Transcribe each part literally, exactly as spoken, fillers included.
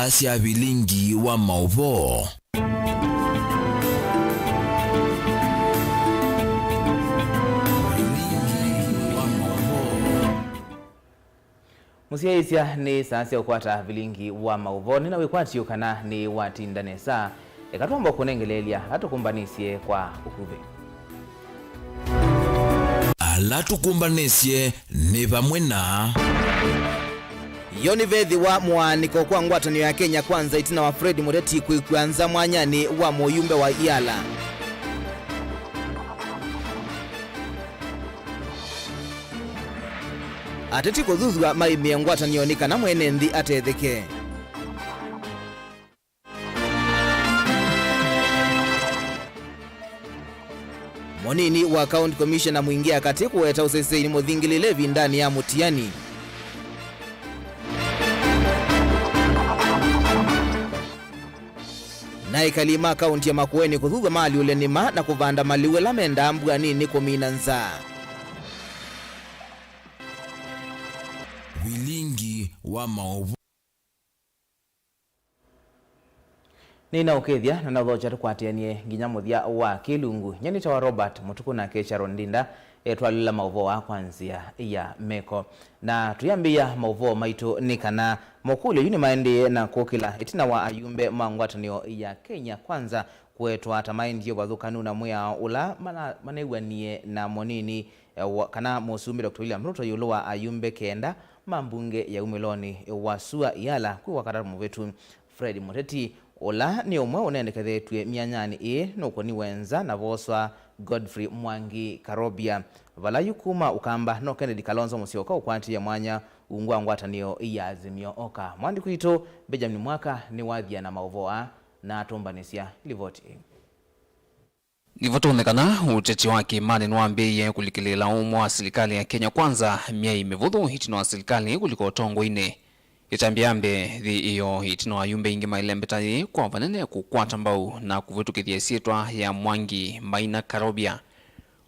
Sya vilingi wa maũvoo. Mũsyaĩĩsya, nĩ saa sya ũkwata vilingi wa maũvoo. Nĩna wĩkwatyo kana nĩ watinda nesa. Eka twamba kũnengeleelya ala tũkũmbanĩsye kwa ũkuvĩ. Ala tũkũmbanĩsye nĩ vamwe na. Yo nĩveethĩwa mũaanĩko kwa ngwatanĩo ya Kenya Kwanza ĩtina wa Fred Mũteti kwĩkw'a nza mwanyanĩ wa mũyumbe wa Iala. Ateti kũthuthw'a maimĩe ngwatanĩonĩ kana mwene nthĩ atetheke. Mũnini wa County Commissioner Mwingĩa Katĩ kũweta ũseseini mũthingĩlĩle ĩvindanĩ ya mũtiani. Na ekali ma kaunti ya Makueni kũthuthw'a maalyũle nĩma na kũvanda malĩu ala mendaa mbua nini kũmina nzaa. Vilingi wa maũvoo. Nĩnaũkĩthya na naũthokya tũkwatĩanĩe nginya mũthya wa kĩlungu. Nyie nĩtawa Robert Mũtukũ nake Sharon Ndinda etwalĩla maũvoo aa kwa nzĩa ya meko. Na tũyambĩĩa maũvoo maitũ nĩ kana makũlyo yu nĩmaendee na kũkĩla ĩtina wa ayumbe ma ngwatanĩo ya Kenya Kwanza kũetwa ta maendie ũvathũkanu na mwĩao ũla mana- manew'anie na mũnini eh, wa- kana Mũsumbĩ Doctor William Ruto ĩũlũ wa ayumbe kenda ma mbunge ya umĩlonĩ wa sua Iala kwĩ Wakatatũ mũvĩtu. Fred Mũteti, ũla nĩ ũmwe ũnendekethetw'e myanyanĩ ĩĩ, nũkũniwe nza na voswa Godfrey Mwangi Karobia. Vala yu kuma Ũkamba, no Kennedy Kalonzo Musyoka ũkwatĩe mwanya ungu wa ngwatanĩo ya Azimio Oka. Mwandĩki witũ Benjamin Mwaka nĩwathia na maũvoo aa na atũmbanĩsya livoti ĩĩ. Nĩvo twone kana ũteti wa kĩĩmanĩ nĩwambĩĩie kũlikĩlĩĩla ũmwe wa silikalĩ ya Kenya Kwanza myei mĩvũthũ ĩtina wa silikalĩ kũlika ũtongoinĩ. Ĩtambya ya mbee yĩ ĩyo ĩtina wa ayumbe aingĩ mailembeta yĩĩ kwa vanene kũkwata mbau na kũvĩtũkĩthya ĩsyĩtwa ya Mwangi Maina Karobia.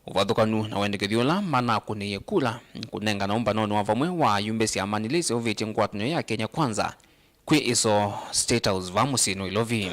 Ũvathũkanu na wendekethyo ũla manakũnĩie kula kũnengana ũmbanonĩ wa vamwe wa ayumbe syamanĩ ila iseũvĩtye ngwatanĩo ya Kenya Kwanza kwĩ ĩsoo State House vaa mũsyĩ Nairobi.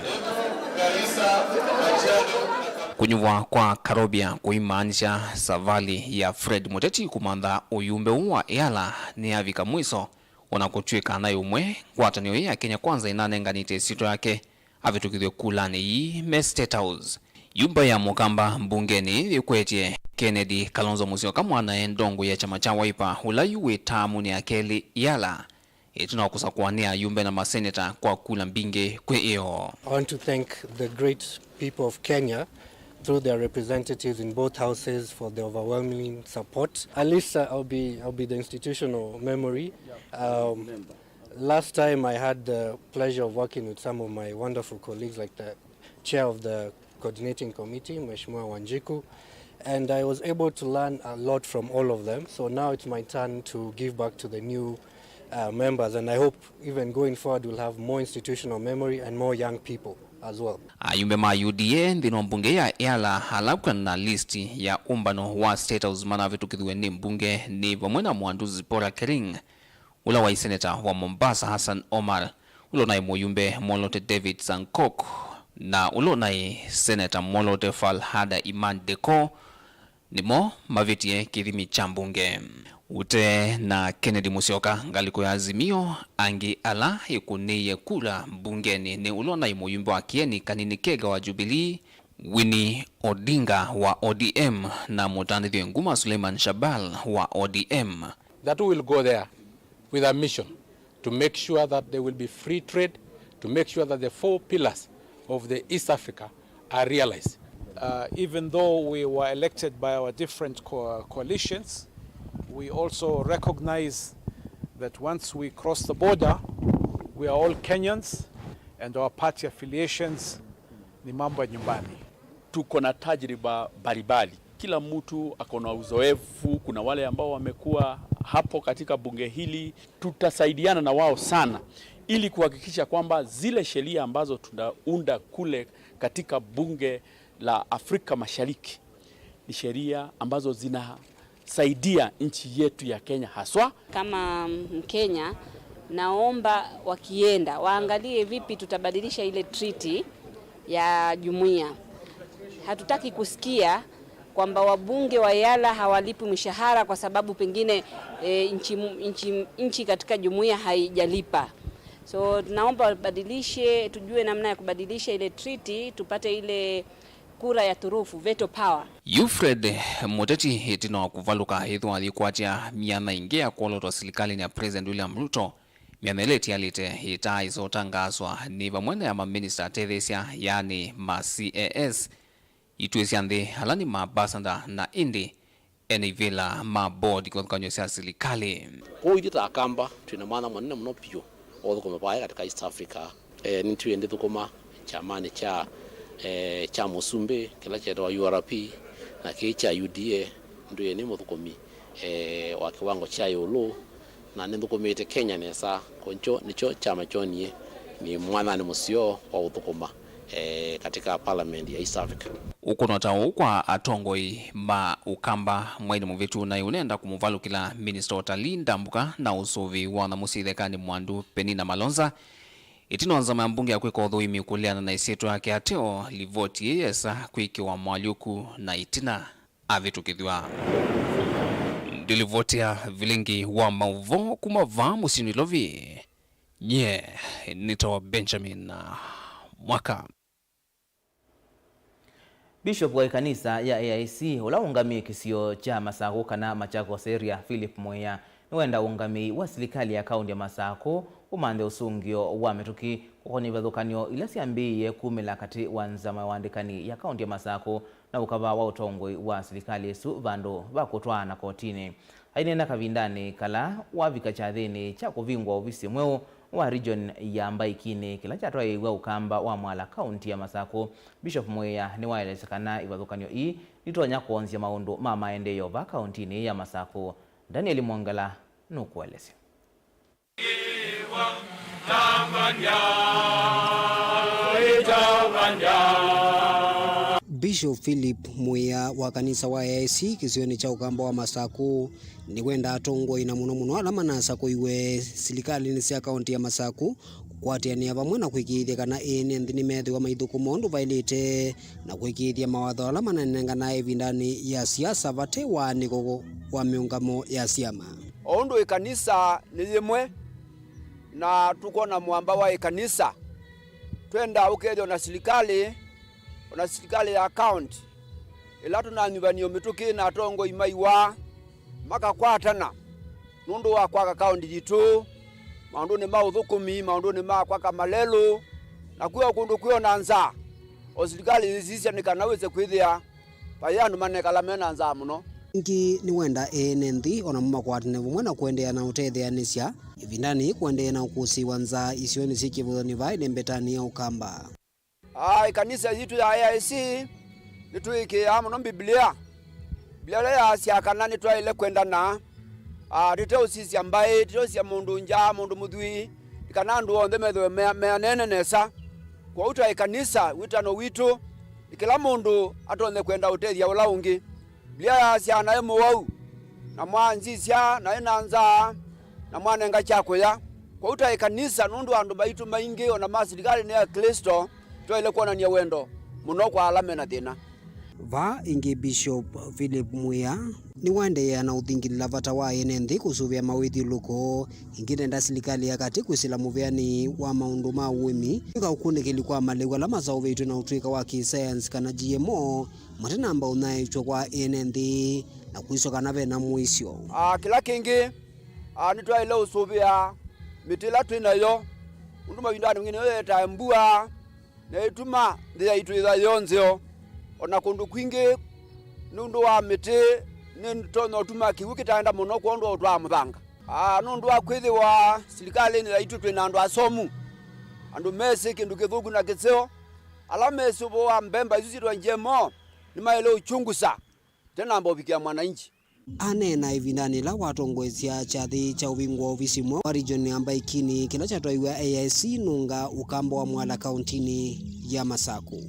Kũnyuvwa kwa Karobia kũimaanisya savalĩ ya Fred Mũteti kũmantha ũyumbe ũũ wa Iala nĩyavika mwĩso, o na kũtw'ĩka naĩ ũmwe ngwatanĩo ĩĩ ya Kenya Kwanza ĩnanenganĩte ĩsyĩtwa yake avĩtũkĩthw'e kulanĩ ii me State House. Nyũmba ya Mũkamba mbungenĩ yĩkwetye Kennedy Kalonzo Musyoka mwanae ndongoi ya kyama kya Wiper, ũla yu wĩ taamunĩ ya kelĩ Iala, ĩtina wa kũsakũa nĩ ayumbe na maseneta kwa kula mbingĩ kwĩ ĩoo. I want to thank the great people of Kenya through their representatives in both houses for the overwhelming support. At least, uh, I'll be, I'll be the institutional memory. Um, last time I had the pleasure of working with some of my wonderful colleagues, like the chair of the coordinating committee, Mheshimiwa Wanjiku, and I was able to learn a lot from all of them. So now it's my turn to give back to the new, uh, members, and I hope even going forward we'll have more institutional memory and more young people as well. Ayumbe ma U D A nthĩnĩ wa mbunge ya Iala ala kwĩanana na list ya ũmbano wa State House manavĩtũkĩthiw'e nĩ mbunge nĩ vamwe na Mwandu Zipporah Kering, ũla waĩ seneta wa Mombasa Hassan Omar, ũla ũnaĩ mũyumbe mwolote David Sankok, na ũla ũnaĩ seneta mwolote Falhada Iman Deko, nĩmo mavĩtie kĩthimi kya mbunge. Ũtee na Kennedy Musyoka, ngalĩko ya Azimio, angĩ ala ĩkũnĩie kula mbungenĩ nĩ ũla ũnaĩ mũyumbe wa Kieni Kanini Kega wa Jubilee, Winnie Odinga wa O D M na mũtandĩthw'e nguma Suleiman Shahbal wa O D M. That we will go there with a mission to make sure that there will be free trade, to make sure that the four pillars of the East Africa are realized. Uh, even though we were elected by our different co-, coalitions, we also recognize that once we cross the border, we are all Kenyans and our party affiliations ni mambo ya nyumbani. Tuko na tajriba mbalimbali. Kila mtu ako na uzoefu. Kuna wale ambao wamekuwa hapo katika bunge hili. Tutasaidiana na wao sana ili kuhakikisha kwamba zile sheria ambazo tunaunda kule katika bunge la Afrika Mashariki ni sheria ambazo zinasaidia nchi yetu ya Kenya haswa. Kama Mkenya, Naomba wakienda, waangalie vipi tutabadilisha ile treaty ya jumuiya. Hatutaki kusikia kwamba wabunge wa EALA hawalipwi mishahara kwa sababu pengine, eh, nchi, nchi, nchi katika jumuiya haijalipa. So, tunaomba wabadilishe, tujue namna ya kubadilisha ile treaty, tupate ile kura ya turufu, veto power. Yu Fred Muteti ĩtina wa kũvalũka ĩthwa ayikwatya myanya ĩngĩ ya kwolotwa silikalĩnĩ ya President William Ruto. Myanya ĩla ĩtialĩte ĩtaaĩsa ũtangaaswa nĩ vamwe na ya maminista atetheesya, yaani ma C A S, ituĩ sya nthĩ, ala nĩ maambasada, na ĩndĩ ene ivĩla ma board kĩvathũkany'o sya silikalĩ. Kwoou ithyĩ ta Akamba twĩ na mwanya mũnene mũno vyũ wa ũthũkũma vaya katika East Africa. E, nĩtwĩe ndĩthũkũma kyamanĩ kya, e, kya mũsumbĩ kĩla kyetawa U R P, na kĩĩ kya U D A. Ndwĩe nĩ mũthũkũmi, e, wa kĩwango kya ĩũlũ, na nĩnthũkũmĩte Kenya nesa, kwoou nĩkyo kyama kyonie nĩ mwanyanĩ mũseo wa ũthũkũma, e, katika parliament ya East Africa. Ũkũno ta ũũ kwa atongoi ma Ũkamba mwainĩ mũvĩtu naĩ ũnenda kũmũvalũkĩla minista wa ũtalii, ndambũka na ũsũvĩi wa nyamũ sya ithekanĩ, Mwandu Penina Malonza, ĩtina wa nzama ya mbunge ya kwĩka ũthũimi kũleana na ĩsyĩtwa yake ateo livoti yĩĩ yesa kwĩkĩwa moalyũku na ĩtina avĩtũkĩthw'a. Ndilivotia vilingi wa maũvoo kuma vaa mũsyĩ Nairobi. Nyie nĩtawa Benjamin Mwaka. Bishop wa ĩkanisa ya A I C, ũla ũngamĩe kĩsio kya Masakũ kana Machakos Area, Philip Mwĩa, nĩwenda ũngamĩi wa silikalĩ ya kaũntĩ ya Masakũ ũmanthe ũsũngĩo wa mĩtũkĩ kũkonya ivathũkany'o ila syambĩĩie kumĩla katĩ wa nzama ya ũandĩkani ya kaũntĩ ya Masakũ na ũkava wa ũtongoi wa silikalĩ ĩsu vandũ va kũtwaana kotinĩ. Aineena kavindanĩ kala wavika kyathĩnĩ kya kũvingũa ovisi mweũ wa region ya Mbaikinĩ, kĩla kyatwaĩĩw'a Ũkamba wa Mwala, kaũntĩ ya Masakũ, Bishop Mwĩa nĩwaelesya kana ivathũkany'o ii nitonya kwonzya maũndũ ma maendeeo vaa kaũntĩnĩ ya Masakũ. Daniel Mwongela nũkũelesya. Bishop Philip Mwĩa wa kanisa wa A I C kĩsionĩ kya Ũkamba wa Masakũ nĩwenda atongoi, na mũno mũno ala manasakũiwe silikalĩnĩ sya kaũntĩ ya Masakũ, kũkwatĩanĩa vamwe na kũĩkĩĩthya kana ene nthĩ nĩmethĩwa maithũkũma ũndũ vaĩlĩte na kũĩkĩĩthya mawatho ala mananenganae ĩvindanĩ ya siasa vate waanĩko wa mĩũngamo ya syama. O ũndũ ĩkanisa nĩ yĩmwe, na tũkwona mũamba wa ĩkanisa, twenda ũkethyo na silikalĩ, o na silikalĩ ya kaũntĩ, ĩla tũnanyuvany'o mĩtũkĩ na atongoi maiwa, makakwatana nũndũ wa kwaka kaũntĩ yitũ, maũndũnĩ ma ũthũkũmi, maũndũnĩ ma kwaka malelũ, na kwĩ o kũndũ kwĩ o na nzaa. O silikalĩ yĩsisya nĩ kana wĩse kwĩthĩa vai andũ manekala me na nzaa mũno. Ĩngĩ nĩwenda ene nthĩ o namo makwatane vamwe na kũendeea na ũtetheanĩsya ĩvindanĩ yĩĩ kũendeea na ũkũsĩĩwa nzaa isionĩ syĩ kĩvathũkany'o vaa ĩlembetanĩ ya Ũkamba. Aa, ĩkanisa yitũ ya A I C nĩtwĩĩkĩĩaa mũno Mbivilia. Mbivilia ĩla yaasya kana nĩtwaĩle kwendana, aa, tũteũsisya mbaĩ, tũteũsisya mũndũ ngya, mũndũ mũthwii, nĩ kana andũ onthe methĩwe mea-, meanene nesa. Kwoou ta ĩkanisa, wĩtano witũ nĩ kĩla mũndũ atonye kwenda ũtethya ũla ũngĩ. Mbivilia yaasya, naĩ mũwau, na mwanzisya, naĩ na nzaa, na mwanenga kya kũya. Kwoou ta ĩkanisa, nũndũ andũ maitũ maingĩ o na ma silikalĩ nĩ Aklĩsto, twaĩle kwonany'a wendo mũno kwa ala me na thĩna. Vaa ĩngĩ, Bishop Philip Mwĩa nĩwaendeea na ũthingilĩla vata wa ene nthĩ kũsũvĩa mawĩthyũlũlũko. Ĩngĩ nenda silikalĩ ya katĩ kwĩsĩla mũvĩanĩ wa maũndũ ma ũĩmi, kwĩka ũkunĩkĩli kwa malĩu ala maseũvĩtw'e na ũtũĩka wa kĩsayansi kana G M O, matanamba ũnyaĩĩkw'a kwa ene nthĩ na kwĩswa kana ve na mũisyo. Aa, kĩla kĩngĩ, aa, nĩtwaĩle ũsũvĩa mĩtĩ ĩla twĩ nayo, nũndũ mavindanĩ maingĩ nĩyo yĩetae mbua, na ĩtuma nthĩ yaitũ yĩthwa yĩ o nzeo. O na kũndũ kwingĩ, nũndũ wa mĩtĩ, nĩtonya ũtuma kĩw'ũ kĩtaenda mũno kwondũ wa ũtwaa mũthanga. Aa, nũndũ wa kwĩthĩwa silikalĩnĩ yaitũ twĩ na andũ asomu, andũ mesĩ kĩndũ kĩthũku na kĩseo, ala mesĩ ũvoo wa mbemba isu syĩtwa G M O, nĩmaĩle ũchunguza ĩtanamba ũvikĩa mwananchi. Aneena ĩvindanĩ yĩla watongoesya kyathĩ kya ũvingũa ovisi mweũ wa region ya Mbaikini kĩla kyatwaiwe A I C nũnga Ũkamba wa Mwala kaũntĩnĩ ya Masakũ.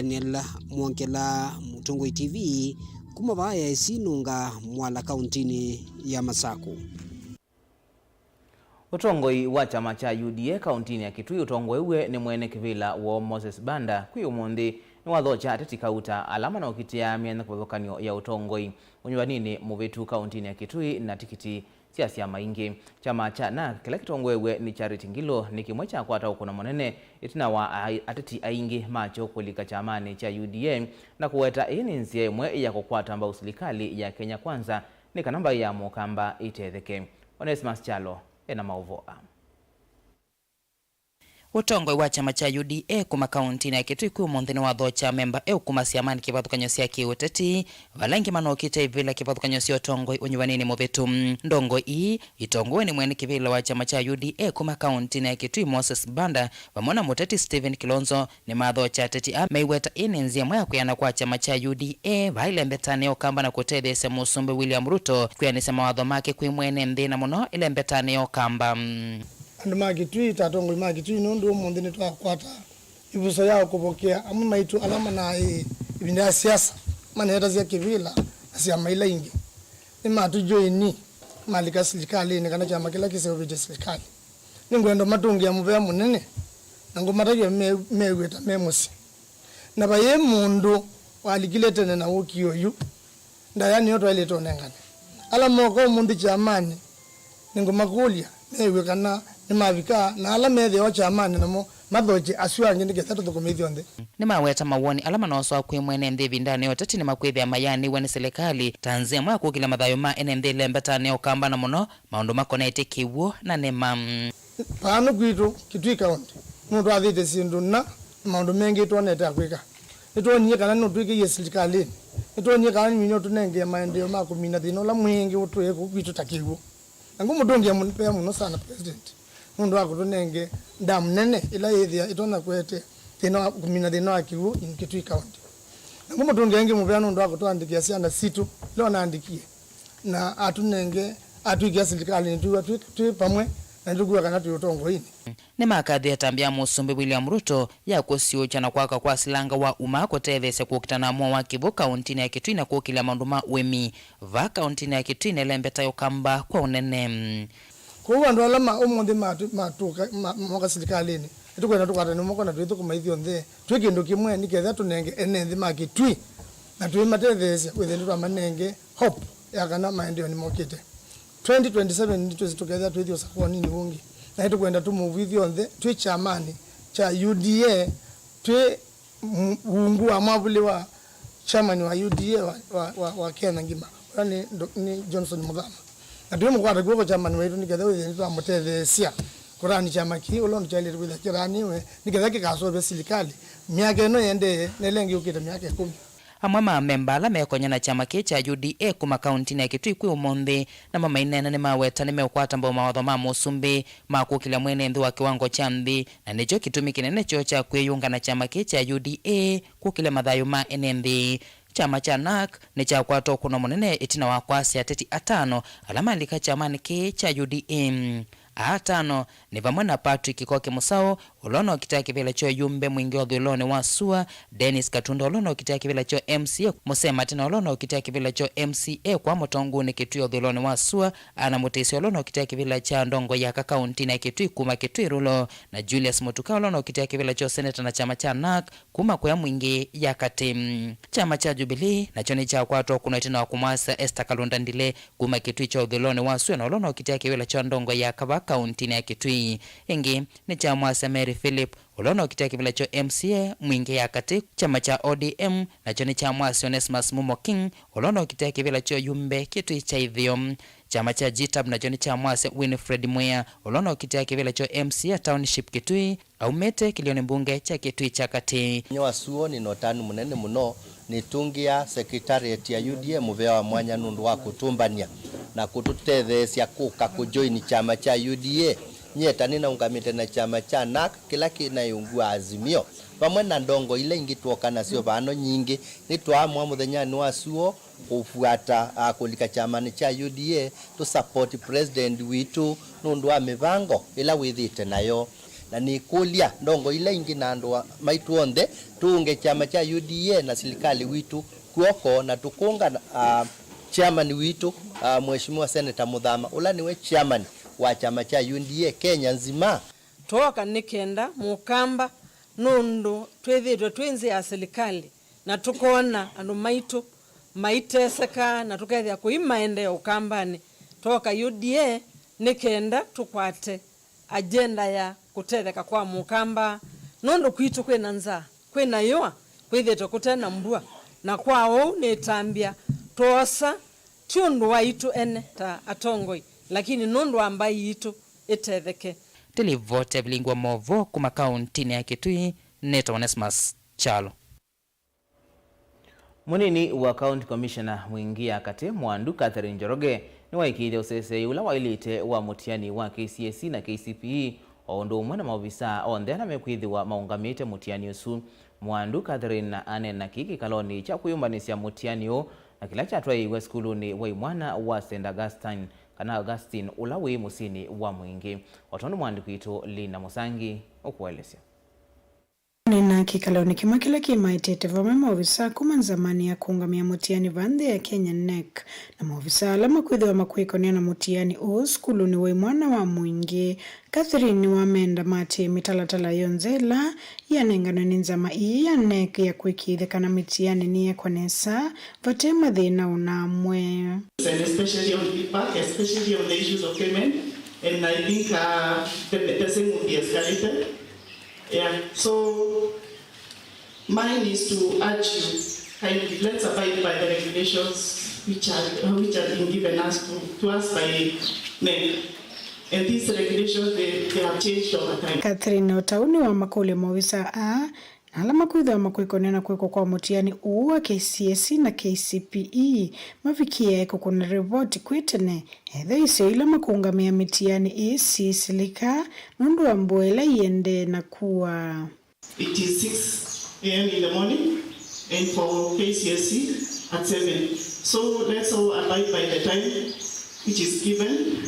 Daniel Mwongela, Mũtongoi T V, kuma vaa ya Isinunga, Mwala, kauntinĩ ya Masaku. Ũtongoi wa kyama kya U D A kauntinĩ ya Kitui ũtongoew'e nĩ mwene kĩvĩla woo Moses Banda kwĩ ũmũnthĩ nĩwathokya ateti kauta ala manaũkitĩa myanya kĩvathũkany'o ya ũtongoi ũnyuvaninĩ mũvĩtu kauntinĩ ya Kitui na tikiti sya syama ingĩ. Kyama kya NARC kĩla kĩtongoew'e nĩ Charity Ngilu nĩ kĩmwe kyakwata ũkũna mũnene ĩtina wa ai-, ateti aingĩ makyo kũlika kyamanĩ kya U D A na kũweta ĩĩ nĩ nzĩa ĩmwe ya kũkwata mbau silikalĩ ya Kenya Kwanza nĩ kana mbaĩ ya Mũkamba ĩtetheke. Onesmus Kyalo ena maũvoo aa. Ũtongoi wa kyama kya U D A kuma kauntinĩ ya Kitui kwĩ ũmũnthĩ nĩwathokya amemba eũ kuma syamanĩ kĩvathũkany'o sya kĩũteti, vala aingĩ manokĩte ivĩla kĩvathũkany'o sya ũtongoi ũnyuvaninĩ mũvĩtu. Ndongoi ii itongoew'e nĩ mwene kĩvĩla wa kyama kya U D A kuma kauntinĩ ya Kitui Moses Banda vamwe na mũteti Stephen Kilonzo, nĩmathokya ateti aa meiweta ĩĩ nĩ nzĩa ĩmwe ya kwĩana kwa kyama kya U D A vaa ĩlembetanĩ ya Ũkamba na kũtetheesya Mũsumbĩ William Ruto kwĩanĩsya mawatho make kwĩ mwene nthĩ, na mũno ĩlembetanĩ ya Ũkamba. Andũ ma Kitui, ta atongoi ma Kitui, nũndũ ũmũnthĩ nĩtwakwata ĩvuso ya kũvokea amwe maitũ ala manaĩ ĩvinda ya siasa, maneetasya kĩvĩla na syama ila ingĩ. Nĩmatũjoini, malika silikalĩnĩ kana kyama kĩla kĩseũvĩtye silikalĩ. Nĩngwenda matũngĩa mũvea mũnene, na ngũmatavya me-, mew'e ta me mũsyĩ. Na vayĩ mũndũ walikile tene na ũkio yu, ndaya nĩyo twaĩlĩte ũnengane. Ala moka ũmũnthĩ kyamanĩ, nĩngũmakũlya mew'e kana nĩmavika, na ala methĩawa kyamanĩ namo mathokye asu angĩ nĩ ketha tũthũkũme ithyonthe. Nĩmaweta mawoni ala manosoa kwĩ mwene nthĩ ĩvindanĩ ya ũteti nĩmakwĩthĩa mayaanĩw'a nĩ silikalĩ ta nzĩa ĩmwe ya kũkĩlya mathayũ ma ene nthĩ ĩlembetanĩ ya Ũkamba na mũno maũndũ makonetye kĩw'ũ na nĩma. Vaa nĩ kwitũ Kitui County, nũtwathĩte syĩndũ na maũndũ mengĩ twonete akwĩka. Nĩtwonie kana nũtwĩkĩie silikalĩnĩ. Nĩtwonie kana nĩwĩnĩ ũtũnengee maendeeo ma kũmina thĩna ũla mwingĩ ũtwĩe kũu kwitũ ta kĩw'ũ. Na ngũmũtũngĩa mũvea mũno sana President nũndũ wa kũtũnenge dam nene ĩla yĩthĩa ĩtonya kũete thĩna wa kũmina thĩna wa kĩw'ũ in Kitui County. Na ngũmũtũngĩa ĩngĩ mũvea nũndũ wa kũtũandĩkĩa syana sitũ ila ũnaandĩkie. Na atũnenge, atwĩkĩa silikalĩnĩ, twĩw'a twĩ, twĩ vamwe, na nĩtũkwĩw'a kana twĩ ũtongoinĩ. Nĩmakathie ĩtambya ya Mũsumbĩ William Ruto ya kũsiũũkya na kwaka kwa silanga wa Uma kũtetheesya kũkita na mũo wa kĩw'ũ kauntinĩ ya Kitui na kũkĩlya maũndũ ma ũĩmi vaa kauntinĩ ya Kitui na ĩlembeta ya Ũkamba kwa ũnene. Kwoou andũ ala ma ũmũnthĩ matũ-, matũka, ma-, moka silikalĩnĩ, nĩtũkwenda tũkwatane moko na twĩthũkũma ithyonthe twĩ kĩndũ kĩmwe nĩ ketha tũnenge ene nthĩ ma Kitui na twĩmatetheesya wĩthĩe nĩtwamanenge hope ya kana maendeeo nĩmokĩte. Twenty twenty-seven nĩtwĩsĩ tũkethĩa twĩthi ũsakonini ũngĩ, na nĩtũkwenda tũmove ithyonthe twĩ kyamanĩ kya U D A, twĩ m-, ungu wa mwavuli wa chairman wa U D A wa, wa, wa, wa Kenya ngima, ũla nĩ ndo-, nĩ Johnson Muthama. Na twĩmũkwata kw'oko chairman waitũ nĩ ketha wĩthĩe nĩtwamũtetheesya kũthaani kyama kĩĩ ũla ũndũ kyaĩlĩte kwĩthĩa kĩthaanĩwe nĩ ketha kĩkaseũvya silikalĩ myaka ĩno ĩendee na ĩla ĩngĩ yũkĩte myaka ĩkũmi. Amwe ma amemba ala mekonya na kyama kĩĩ kya U D A kuma kauntinĩ ya Kitui kwĩ ũmũnthĩ, namo maineena nĩmaweta nĩmeũkwata mbau mawatho ma mũsumbĩ ma kũkĩlya mwene nthĩ wa kĩwango kya nthĩ, na nĩkyo kĩtumi kĩnene kyoo kya kwĩyũnga na kyama kĩĩ kya U D A kũkĩlya mathayũ ma ene nthĩ. Kyama kya NARC nĩkyakwata ũkũno mũnene ĩtina wa kwasya ateti atano ala malika kyamanĩ kĩĩ kya U D A. Aa atano nĩ vamwe na Patrick Koki Mũsaũ, ũla ũnaũkitĩa kĩvĩla kya ũyumbe mwingĩ ũthũĩlonĩ wa sua, Dennis Katunda, ũla ũnaũkitĩa kĩvĩla kya M C A, Mũsee Matina, ũla ũnaũkitĩa kĩvĩla kya M C A kwa Mũtongunĩ Kitui ũthũĩlonĩ wa sua, Anna Mũtĩsya, ũla ũnaũkitĩa kĩvĩla kya ndongo ya aka kauntinĩ ya Kitui kuma Kitui Rural, na Julius Mũtuka, ũla ũnaũkitĩa kĩvĩla kya ũseneta na kyama kya NARC kuma kũya Mwingĩ ya Katĩ. Kyama kya Jubilee nakyo nĩkyakwata ũkũno ĩtina wa kũmwasya Esther Kalunda Ndile kuma Kitui kya ũthũĩlonĩ wa sua, na ũla ũnaũkitĩa kĩvĩla kya ndongo ya aka vaa kauntinĩ ya Kitui. Ĩngĩ nĩkyamwasya Mary Philip, ũla ũnaũkitĩa kĩvĩla kya M C A Mwingĩ ya Katĩ. Kyama kya O D M nakyo nĩkyamwasya Onesmus Mumo King, ũla ũnaũkitĩa kĩvĩla kya ũyumbe Kitui kya Ĩtheo. Kyama kya G tab nakyo nĩkyamwasya Winfred Mwĩa, ũla ũnaũkitĩa kĩvĩla kya M C A Township Kitui, aumĩte kĩlĩonĩ mbunge kya Kitui kya Katĩ. Mũthenya wa sua nĩ na ũtanu mũnene mũno nĩtũngĩa Secretariat ya U D A mũvea wa mwanya nũndũ wa kũtũmbany'a na kũtũtetheesya kũka kũjoini kyama kya U D A. Nyie ta nĩnaũngamĩte na kyama kya NARC kĩla kĩ na ĩungu wa Azimio, vamwe na ndongo ila ingĩ twoka nasyo vano nyingĩ, nĩtwaamũa mũthenyanĩ wa sua kũfuata, a, kũlika kyamanĩ kya U D A, tũ support president witũ nũndũ wa mĩvango ĩla wĩthĩte nayo. Na nĩkũlya ndongoi ila ingĩ na andũ a-, maitũ onthe tũũnge kyama kya U D A na silikalĩ witũ kw'oko, na tũkũnga, ah, chairman witũ, ah, Mheshimiwa Senator Muthama, ũla nĩwe chairman wa kyama kya U D A Kenya nzima. Twooka nĩ kenda Mũkamba, nũndũ twĩthĩĩtwe twĩ nzĩ ya silikalĩ, na tũkoona andũ maitũ maiteseka, na tũkethĩa kũi maendeeo Ũkambanĩ. Twooka U D A nĩ kenda tũkwate agenda ya kũtetheka kwa Mũkamba, nũndũ kwitũ kwĩ na nzaa, kwĩ na yũa, kwĩthĩĩtwe kũte na mbua, na kwa ũu nĩtambya twoosa ti ũndũ waitũ ene ta atongoi, lakini nũndũ wa mbaĩ yitũ ĩtetheke. Ndĩlivoti ya vilingi wa maũvoo kuma kauntinĩ ya Kitui, nĩtawa Onesmus Kyalo. Mũnini wa County Commissioner Mwingi ya Katĩ, Mwandu Catherine Njoroge, nĩwaĩkĩĩthya ũseseei ũla waĩlĩte wa mũtiani wa K C S E na K C P E, o ũndũ ũmwe na maovisaa onthe ala mekwĩthĩwa maũngamĩte mũtiani ũsu. Mwandu Catherine aneena kĩĩ kĩkalonĩ kya kwĩyũmbanĩsya mũtiani ũũ na kĩla kyatwaĩĩwe sukulunĩ wa imwana wa Saint Augustine, kana Augustine, ũla wĩ mũsyĩnĩ wa Mwingi, o tondũ mwandĩki witũ Lina Mũsangi ũkũelesya. Nĩ na kĩkalonĩ kĩmwe kĩla kĩmaĩtĩte vamwe maovisaa kuma nzamanĩ ya kũũngamĩa mũtiani vaa nthĩ ya Kenya, nec, na maovisaa ala makwĩthĩwa makwĩkonea na mũtiani ũũ sukulunĩ wa imwana wa Mwingi, Catherine nĩwamenda maatĩĩe mĩtalatala yonthe ĩla yanenganwe nĩ nzama ĩĩ ya nec ya kũĩkĩĩthya kana mĩtiani nĩyekwa nesa vate mathĩna o na amwe. And especially on feedback, especially on the issues of payment, and I think, uh, the, the same will be escalated. Yeah, so mine is to urge you, kindly, let's abide by the regulations which are, which have been given us to, to us by nec. And these regulations, they, they have changed over time. Catherine Otau nĩwamakũlya maovisaa aa na ala makwĩthĩwa makwĩkonea na kwĩkwa kwa mũtiani ũũ wa K C S E na K C P E mavikĩe kũkũna rivoti kwĩ tene, ethĩwa isio ila makũũngamĩa mĩtiani ĩĩ siisilĩka nũndũ wa mbua ĩla iendee na kua. It is six A M in the morning, and for K C S E at seven. So let's all abide by the time which is given.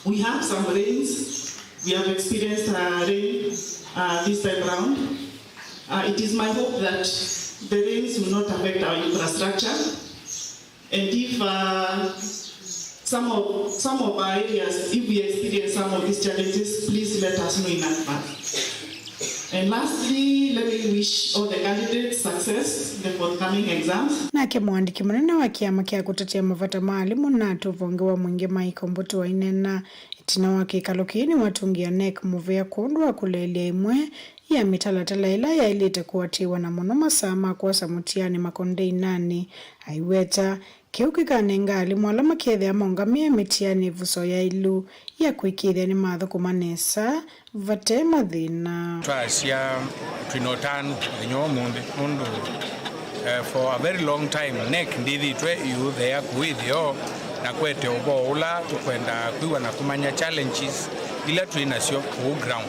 We have some rains. We have experienced, uh, rain, uh, this time round. Uh, it is my hope that the rains will not affect our infrastructure. And if, uh, some of, some of our areas, if we experience some of these challenges, please let us know in advance. And lastly, let me wish all the candidates success in the forthcoming exams. Nake mũandĩki mũnene wa kĩama kya kũtetea mavata ma alimũ, nat, ũvonge wa Mwingi, Mike Ombutu, aineena ĩtina wa kĩkalo kĩĩ nĩwatũngĩa nec mũvea kwondũ wa kũleelya ĩmwe ya mĩtalatala ĩla yaĩlĩte kũatĩĩwa, na mũno masaa ma kwosa mũtiani makondeinanĩ. Aiweta kĩu kĩkanenga alimũ ala makethĩa maũngamĩe mĩtiani ĩvuso ya ĩlu ya kũĩkĩĩthya nĩmathũkũma nesa vate mathĩna. Twasya twĩna ũtanu mũthenya wa ũmũnthĩ nũndũ, eh, for a very long time nec ndĩthĩtwe ĩũtheea kũũ ĩtheo na kwete ũvoo ũla tũkwenda kwĩw'a na kũmanya challenges ila twĩ nasyo kũũ ground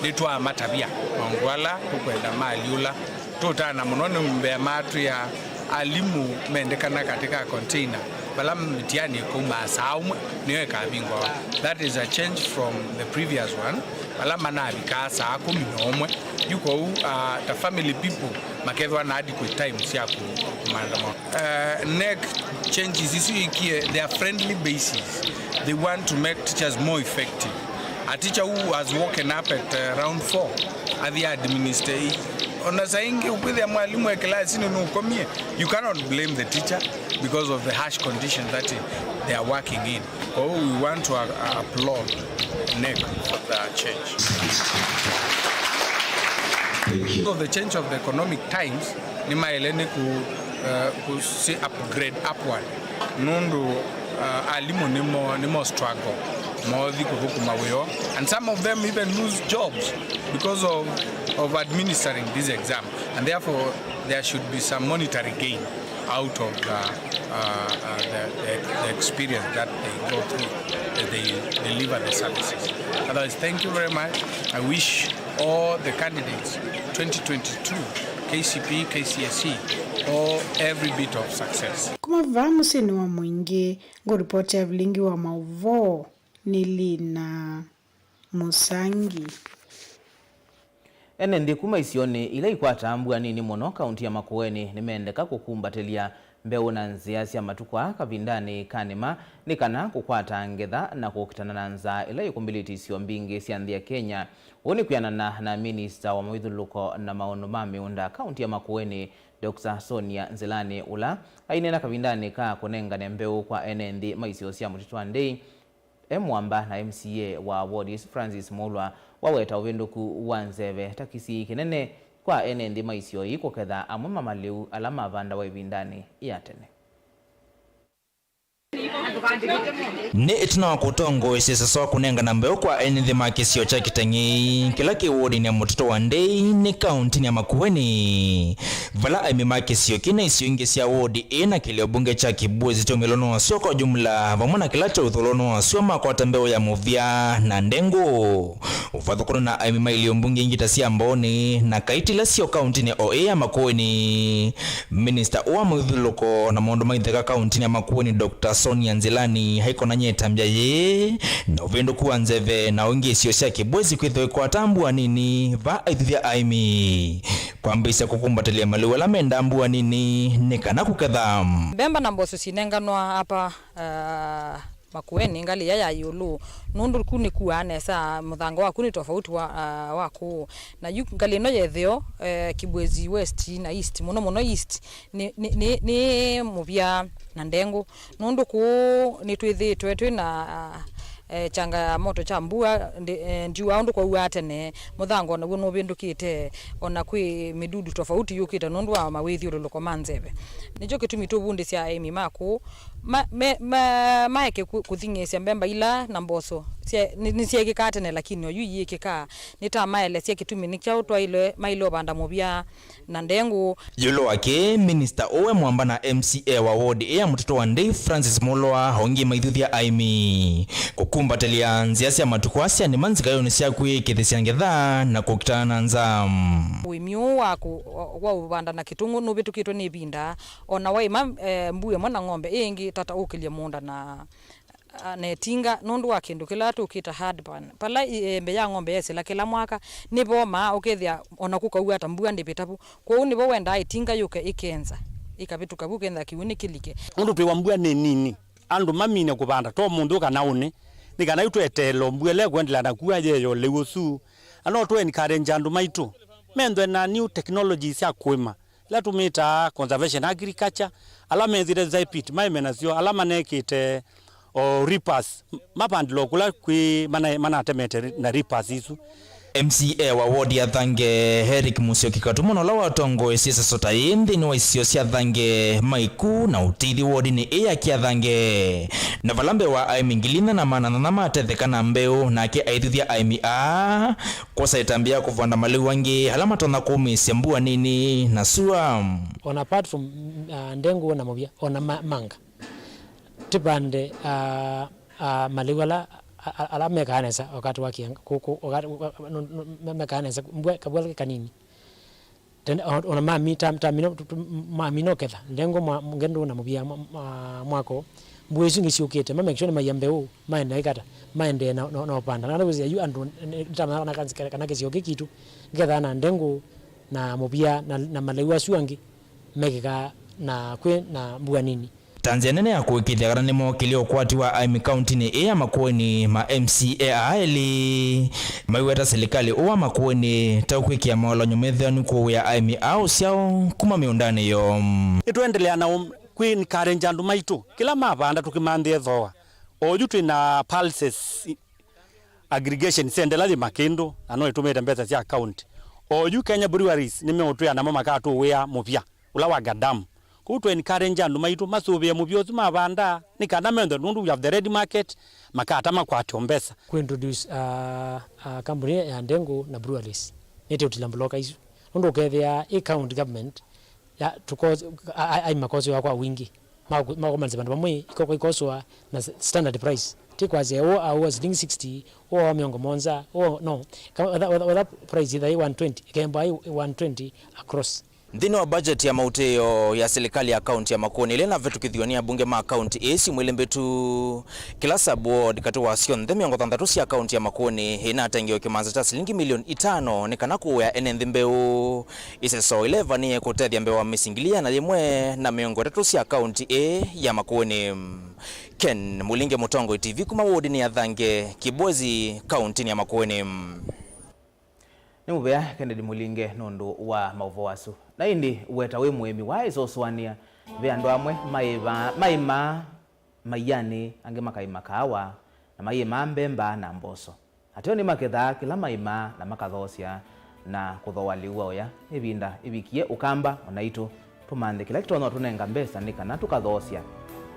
nĩtwamatavya maũndũ ala tũkwenda maalyũla. Tũtana mũno nĩ mbee matwĩa alimũ mendekana katĩ ka container vala mĩtiani ĩkaumaa saa ũmwe nĩyo ĩkavingũawa. That is a change from the previous one, vala manavikaa saa kũmi na ũmwe. Yu kwoou, ah, ta family people makethwa na adequate time sya kũ-, kũmantha maũndũ. Uh, nec changes isu ikie, they are friendly basis. They want to make teachers more effective. A teacher who has woken up at, uh, around four athi administer. Ona saa ingĩ ũkwĩthĩa mwalimũ e kĩlasinĩ nũkomie, you cannot blame the teacher because of the harsh conditions that they are working in. Oh, we want to, uh, applaud nec for the change. Thank you. Of the change of the economic times, nĩmaĩle nĩ kũ, uh, kũsi upgrade upward. Nũndũ, uh, alimũ nĩmo, nĩmo struggle. Mothi kũthũkũma wĩoo. And some of them even lose jobs because of, of administering this exam. And therefore, there should be some monetary gain out of, uh, uh, uh, the, the, the experience that they go through as they deliver the services. Otherwise, thank you very much. I wish all the candidates twenty twenty-two, K C P E, K C S E, all every bit of success. Kuma vaa mũsyĩnĩ wa Mwingi, ngũripoti ya vilingi wa maũvoo nĩ Lina Mũsangi. Ene nthĩ kuma isionĩ ila ikwataa mbua nini mũno kaunti ya Makueni nĩmendeka kũkumbatĩlya mbeũ na nzĩa sya matukũ aa kavindanĩ ka nĩma nĩ kana kũkwata ngetha na kũkitana na nzaa ĩla ĩkũmbĩlĩtye isio mbingĩ sya nthĩ ya Kenya. Ũu nĩ kwĩanana na minista wa mawĩthyũlũlũko na maũndũ ma mĩũnda kaunti ya Makueni, Doctor Sonia Nzilani, ũla aineena kavindanĩ ka kũnengane mbeũ kwa ene nthĩ ma isio sya Mũtitũ wa Ndei, e mwamba na M C A wa ward ĩsu Francis Mulwa waweta ũvĩndũku wa nzeve ta kĩsiĩĩ kĩnene kwa ene nthĩ ma isio ii kũketha amwe ma malĩu ala mavandawa ĩvindanĩ ya tene. Nĩ ĩtina wa kũtongoesya sasa wa kũnengana mbeũ kwa ene nthĩ ma kĩsio kya Kĩteng'ei kĩla kĩ wodinĩ ya Mũtitũ wa Ndei nĩ kauntinĩ ya Makueni, vala aĩmi ma kĩsio kĩna isio ingĩ sya wodi ĩĩ na kĩlĩo mbunge kya Kibwezi kyaumĩlwa nĩ wasyo kwa jumla, vamwe na kĩla kyaũthũlwa nĩ wasyo makwata mbeũ ya mũvya na ndengũ. Ũvathũkano na aĩmi ma ilĩo mbunge ingĩ ta sya Mbooni na Kaitila syo kauntinĩ o ĩĩ ya Makueni, minista wa mũthyũlũlũko na maũndũ ma itheka kauntinĩ ya Makueni, Doctor Sonia Nzilani, aikonany'a ĩtambya yĩĩ na ũvĩndũku wa nzeve na ũingĩ isio sya Kibwezi kwĩthĩwa ikwata mbua nini va aithuthya aĩmi. Kwambĩĩsya kũkumbatĩlya malĩu ala mendaa mbua nini nĩ kana kũketha. Mbemba na mboso sinenganwa apa, ah, Makueni, ngalĩ ĩya ya ĩũlũ, nũndũ ku nĩkuaa nesa, mũthanga waku nĩ tofauti wa, ah, wa kũũ. Na yu ngalĩ ĩno ya ĩtheo, eh, Kibwezi West na East, mũno mũno East, nĩ, nĩ, nĩ, nĩ mũvya na ndengũ, nũndũ kũũ nĩtwĩthĩĩtwe twĩ na, ah, eh, changamoto kya mbua, ndi-, eh, ndiũa ũndũ kwauaa tene, mũthanga o naw'o nũvĩndũkĩte, o na kwĩ mĩdudu tofauti yũkĩte nũndũ wa mawĩthyũlũlũko ma nzeve. Nĩkyo kĩtumi tũvundĩsya aĩmi ma kũũ ma-, me-, ma-, maeke kũ-, kũthing'ĩĩsya mbemba ila na mboso sya-, nĩ-, nĩsyeekĩkaa tene, lakini oyu iyĩkĩkaa. Nĩtamaelesya kĩtumi nĩ kyaũ twaĩle, maĩle ũvanda mũvya na ndengũ. Ĩũlũ wake, minista ũũ e mwamba na M C A wa wodi ĩĩ ya Mũtitũ wa Ndei, Francis Mulwa, aũngĩ maithuthya aĩmi kũkumbatĩlya nzĩa sya matukũ aa sya nĩma nzikayonĩ sya kwĩĩkĩĩthĩsya ngetha na kũkitana na nzaa. Ũĩmi ũũ wa kũ-, wa ũvanda na kĩtũngũ nũvĩtũkĩtwe nĩ ĩvinda, o na waĩma, eh, mbuu ĩmwe na ng'ombe, ĩ ĩngĩ tata ũkĩlye mũũnda na, ah, na ĩtinga, nũndũ wa kĩndũ kĩla tũkĩta hard pan. Pala ĩ-, ĩembe ya ng'ombe yesĩla kĩla mwaka, nĩvomaa, ũkethĩa o na kũkaua ta mbua ndĩvĩta vu. Kwoou nĩvo wendaa ĩtinga yũke ĩkenza, ĩkavĩtũka vu, ũkethĩa kĩw'ũ nĩkĩlike. Nũndũ twĩwa mbua nĩ nini, andũ mamine kũvanda, to mũnthĩ ũkana ũnĩ, nĩ kana yu tweteele o mbua ĩla ĩkũendelea na kua yĩe ya ũlĩu ũsu. Na no tũ encourage andũ maitũ menthwe na new technologies sya kũĩma, ila tũmĩtaa conservation agriculture, ala methĩte zai pit maĩme nasyo, ala manekĩte o reapers, mavandĩle o kũla kwĩ mana-, manatemete na reapers isu. M C A wa ward ya Thange, Eric Musyoki Katuma, na ũla watongoesye sasota ĩĩ nthĩnĩ wa isio sya Thange, Maiku na Ũtithi wodinĩ ĩĩ ya Kĩathange, na vala mbee wa aĩmi ngili inya na maana nyanya matetheka na mbeũ, nake aithuthya aĩmi aa kwosa ĩtambya ya kũvanda malĩu angĩ ala matonya kũmĩĩsya mbua nini na sua. On apart from, uh, ndengũ na mũvya, ona ma-, manga. Tũvande, ah, ah, malĩu ala, a-, a-, ala mekaa nesa wakati wa kĩanga, kũ-, kũ-, wakati, wa-, no-, no-, me-, mekaa nesa, mbua kavua ke kanini. Tene, o-, ona mami-, ta-, tamina, tu-, tu-, mamina ũketha, ndengũ mwa-, ngendũ na mũvia mwa-, mwa-, mwako, mbua isu ingĩ syũkĩte, ma make sure nĩmaia mbeũ, maendee kata, maendee na, na, na ũvanda. Na, na, yu andũ, nĩ, nĩ, ta, na, na, kana kĩsio kĩ kitũ, ngetha na ndengũ, na mũvia, na, na malĩu asu angĩ, mekĩkaa na kwĩ na mbua nini. Ta nzĩa nene ya kũĩkĩĩthya kana nĩmookĩlya ũkwati wa aĩmi kauntinĩ ĩĩ ya Makueni, ma M C A aa elĩ maiweta silikalĩ ũũ wa Makueni ta ũkwĩkĩa maũlany'o methĩanu kũũĩa aĩmi aa ũsyao kuma mĩũndanĩ yoo. Nĩtũendelea na ũ-, kwĩ encourage andũ maitũ, kĩla mavanda tũkĩmanthĩe thooa. Oyu twĩ na pulses aggregation center ĩla yĩ Makĩndũ, na no ĩtũmĩte mbesa sya county. Oyu Kenya Breweries nĩmeũtwĩa namo makatũũĩa mũvya ũla wa Gadam. Kwoou tũ encourage andũ maitũ masũvĩe mũvya ũsu mavanda, nĩ kana menthwe, nũndũ we have the ready market, makata makwate o mbesa. Kũ introduce, ah, ah, kambuni ya ndengũ na breweries, nĩtĩũtila mbloka isu. Nũndũ ũkethĩa ĩ county government, ya, tũko-, a-, a-, aĩma makosĩwa kwa wingĩ. Maku-, makomanĩsya vandũ vamwe, iko-, ikoswa na s-, standard price. Ti kwasya, ũũ aũa silingi sixty, ũũ aũa mĩongo mũonza, ũũ, no. Ka-, wetha, wetha, wetha price ĩtha ĩ one twenty, ĩkemba ĩ one twenty across. Nthĩnĩ wa budget ya maũtĩĩo ya silikalĩ ya kaunti ya Makueni ĩla ĩnavetũkĩthiw'e nĩ abunge ma kaunti ĩĩ syumwa ilĩ mbĩtu, kĩla sub-ward katĩ wa syonthe mĩongo thanthatũ sya kaunti ya Makueni ĩnatengewe kĩmanza kya silingi milioni itano nĩ kana kũũĩa ene nthĩ mbeũ. Ĩseso ĩla ĩvanĩĩe kũtethya mbee wa mĩsyĩ ngili ĩana yĩmwe na mĩongo ĩtatũ sya kaunti ĩĩ ya Makueni. Ken Mũlinge, Mũtongoi T V, kuma wodinĩ ya Thange, Kibwezi, kauntinĩ ya Makueni. Nĩ mũvea Kennedy Mũlinge nũndũ wa maũvoo asu. Na ĩndĩ weta wĩ mũĩmi waĩsa ũsũanĩa, ve andũ amwe maĩva-, maĩmaa maianĩ, angĩ makaĩma kaawa, na maĩmaa mbemba na mboso. Ateo nĩmakethaa kĩla maĩmaa na makathoosya na kũthooa lĩu wa ũya. Ĩvinda ĩvikie ũkamba o naitũ tũmanthe kĩla kĩtonya ũtũnenga mbesa nĩ kana tũkathoosya,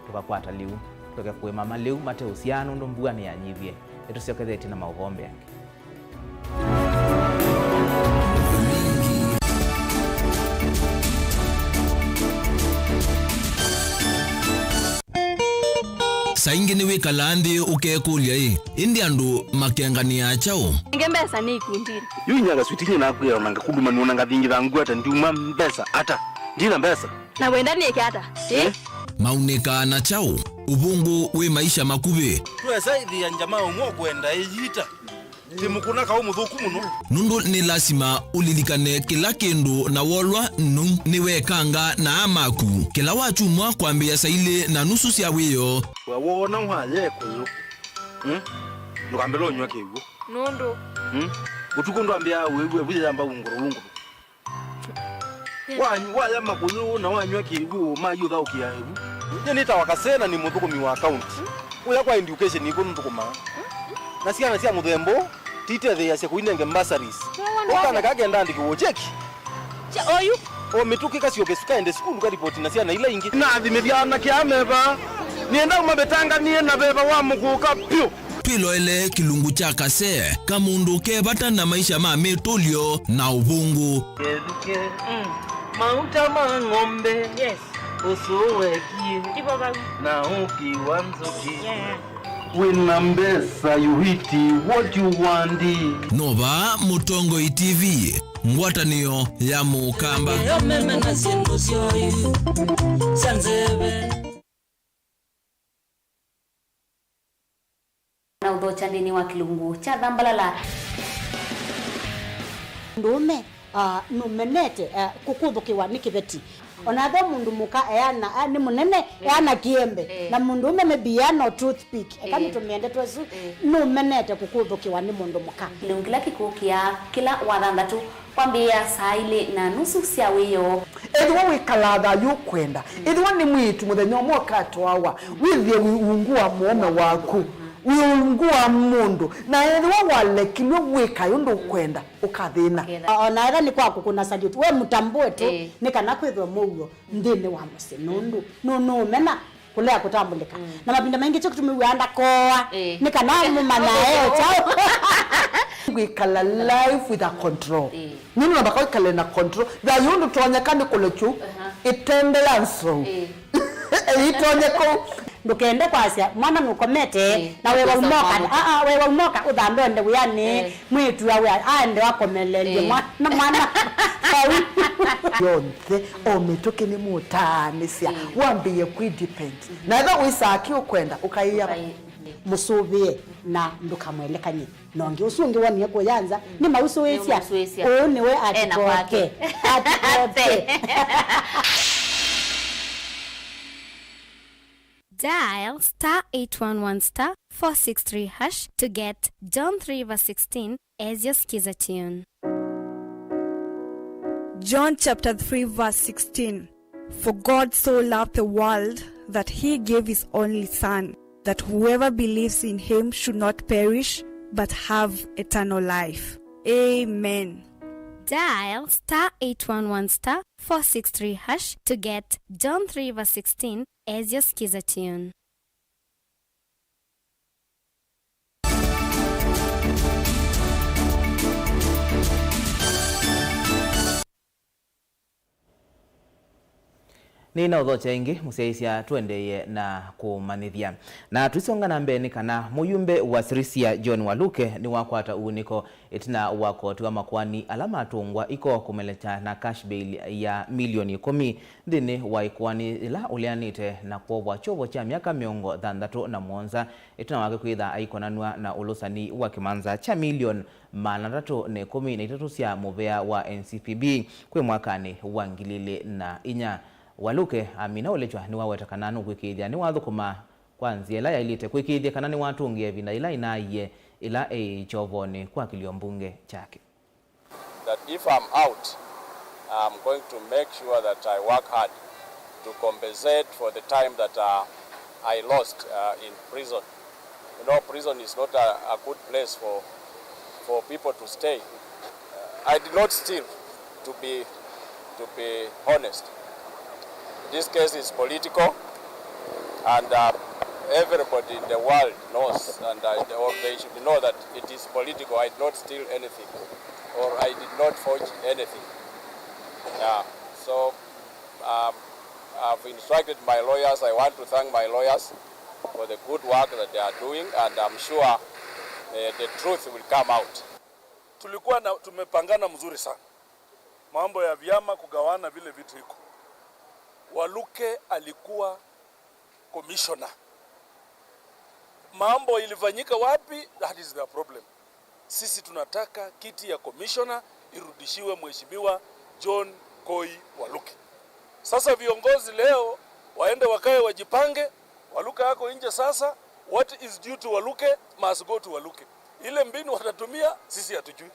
tũkakwata lĩu, tũeke kũĩma malĩu mate ũsyaa nũndũ mbua nĩyanyivie. Nĩtũsyokethetye na maũvoo mbeange. Saa ingĩ nĩwĩkalaa nthĩ ũkekũlya-ĩ, ĩndĩ andũ makenganĩaa kyaũ? Nge mbesa nĩ ikundinĩ. Yu inya kaswiti nye nakwĩa ona ngakuluma nũna ngathingitha ngwata ndiuma mbesa ata? Ndina mbesa. Na wenda nĩke ata? Eh? Maunĩkaa na kyaũ ũvũngũ wĩ maisha makuvĩ? Twesa ĩthĩa njama ũmwe ũkwenda ĩyita. Ti mũkũna kaũ mũthũku mũno. Nũndũ nĩ lasima ũlilikane kĩla kĩndũ na wolwa nũu nĩwekanga na aa maku kĩla wakyumwa kwambĩĩa saa ilĩ na nusu sya wĩoo. We woona waya ĩkũyũ, hmm? Ndũkambĩle ũnyw'a kĩw'ũ. Nũndũ? Hmm? Ũtukũ ndwambĩaa wĩw'e vu yĩyamba ungũrũ ungũrũ. Wa-, waya makũyũ na wanyw'a kĩw'ũ, mayũthaũkĩa ĩvu. Nyie nĩtawa Kasee na nĩ mũthũkũmi wa kaunti. Ũya kwa education nĩkw'o nũthũkũmaa. Na syana sya mũthemba ũũ titetheeasya kũinenge bursaries. Ũkana kaa kenda andĩkĩwe cheki. Che-, oyu. O mĩtũkĩ kasyoke sukaende sukulu karipoti na syana ila ingĩ. Nathimĩthya anake aa me vaa. Nĩenda ũmavĩtanganie na veva wa mũkũka pyũ. Twĩloele kĩlungu kya Kasee, kamũndũ ke vata na maisha ma mĩtũlyo na ũvũngũ. Kethuke, mm, mauta ma ng'ombe, yes, ũsũũ wekie, ivo vau, na ũki wa nzũkĩ. Yeah. Wĩna mbesa, you eat what you want. Nova Mũtongoi T V, ngwatanĩo ya Mũkamba. Ĩyo meme na syĩndũ syoyu sya nzeve. Na ũthokya nthĩnĩ wa kĩlungu kya Thambalala. Mũndũũme, ah, nũmenete, ah, kũkũthũkĩwa nĩ kĩveti. Ona ethĩwa mũndũ mũka eana, ah, nĩ mũnene, eh, eana kĩembe. Eh. Na mũndũũme maybe eana o toothpick. Eka, eh, nĩtũmĩende twesu, eh, nũmenete kũkũthũkĩwa nĩ mũndũ mũka. Kĩlungu kĩla kĩkũkĩa kĩla wathanthatũ. Kwambĩĩa saa ilĩ na nusu sya wĩoo. Ethĩwa wĩkalaa thayũ ũkwenda, ethĩwa nĩ mwĩĩtu mũthenya ũmwe ũkatwawa, wĩthĩe wĩ ungu wa mũũme waku, wĩ ungu wa mũndũ, na ethĩwa walekilwe wĩkae ũndũ ũkwenda, ũkathĩna. Ũkethĩa. O-, ona ethĩwa nĩ kwa kũkũna salute, we mũtambũe tu, ĩĩ, nĩ kana kwĩthwe mũuo nthĩnĩ wa mũsyĩ, nũndũ nũ-, nũũmena kũlea kũtambũlĩka. Mm. Na mavinda maingĩ kyo kĩtumi wĩaa ndakoa. Ĩĩ. Nĩ kana mũmanya e kyaũ. Wĩkala life with a control. Ĩĩ. Nũndũ namba kwĩkala na control. Thayũ ndũtonyeka nĩ kũlekyu. Aha. Ĩtende ya nsou. Ĩĩ. Ĩtonye kũu. Ndũkende kwasya mwana nũkomete, ĩĩ, na wewa ũkosa umoka. Kwamũka. Aa, wewa umoka ũthambe ũende wĩanĩ. Ĩĩ. Mwĩĩtu awe aende akomelelye, ĩĩ, mwa-, na mwana vau. Yonthe, o mĩtũkĩ nĩmũtaanĩsya, ĩĩ, wambĩĩe kwĩ depend. Mhm. Na ethĩwa wĩsaa kĩ ũkwenda, ũkaĩa. Ũkaĩ-, mhm, mũsũvĩe na ndũkamwelekany'e na ũngĩ. Ũsu ũngĩ wonie kũyanza, mm, nĩ mausũĩsya. Nĩ mausũĩsya. Ũũ nĩwe ena atikoke. Kwake. Atikoke. Dial star eight one one star four six three hash to get John three verse sixteen as your skiza tune. John chapter three verse sixteen. For God so loved the world that he gave his only Son, that whoever believes in him should not perish but have eternal life. Amen. Dial star eight one one star four six three hash to get John three verse sixteen as your skiza tune. Nĩnaũthokya ĩngĩ, mũsyaĩĩsya, tũendeeye na kũmanyĩthya. Na tũisonga na mbee nĩ kana mũyumbe wa Sirisia John Waluke nĩwakwata ũunĩko ĩtina wa koti wa makoani ala matũngwa iko kũmelekya na cash bail ya milioni ĩkũmi nthĩnĩ wa ĩkoani yĩla ũleanĩte na kwovwa kyovo kya myaka mĩongo thanthatũ na mũonza ĩtina wake kwĩtha aikonanw'a na ũlũsani wa kĩmanza kya milioni maana atatũ na ĩkũmi na itatũ sya mũvea wa N C P B kwĩ mwakanĩ wa ngili ilĩ na inya. Waluke amina ũlekywa nĩwaweta kana nũkwĩkĩĩthya nĩwathũkũma kwa nzĩa ĩla yaĩlĩte, kwĩkĩĩthya kana nĩwatũngĩe ĩvinda yĩla ĩnaaie ĩla eĩ kyovonĩ kwa kĩlio mbunge kyake. That if I'm out, I'm going to make sure that I work hard to compensate for the time that, uh, I lost, uh, in prison. You know, prison is not a, a good place for, for people to stay. Uh, I did not steal, to be, to be honest. This case is political, and, uh, everybody in the world knows, and, uh, they, they should know that it is political. I did not steal anything, or I did not forge anything. Yeah, so, um, I've instructed my lawyers. I want to thank my lawyers for the good work that they are doing, and I'm sure, uh, the truth will come out. Tulikuwa na, tumepangana mzuri sana. Mambo ya vyama kugawana vile vitu iko. Waluke alikuwa commissioner. Mambo ilifanyika wapi? That is the problem. Sisi tunataka kiti ya commissioner irudishiwe Mheshimiwa John Koi Waluke. Sasa viongozi leo waende wakae wajipange, Waluke ako nje sasa, what is due to Waluke must go to Waluke. Ile mbinu watatumia, sisi hatujui.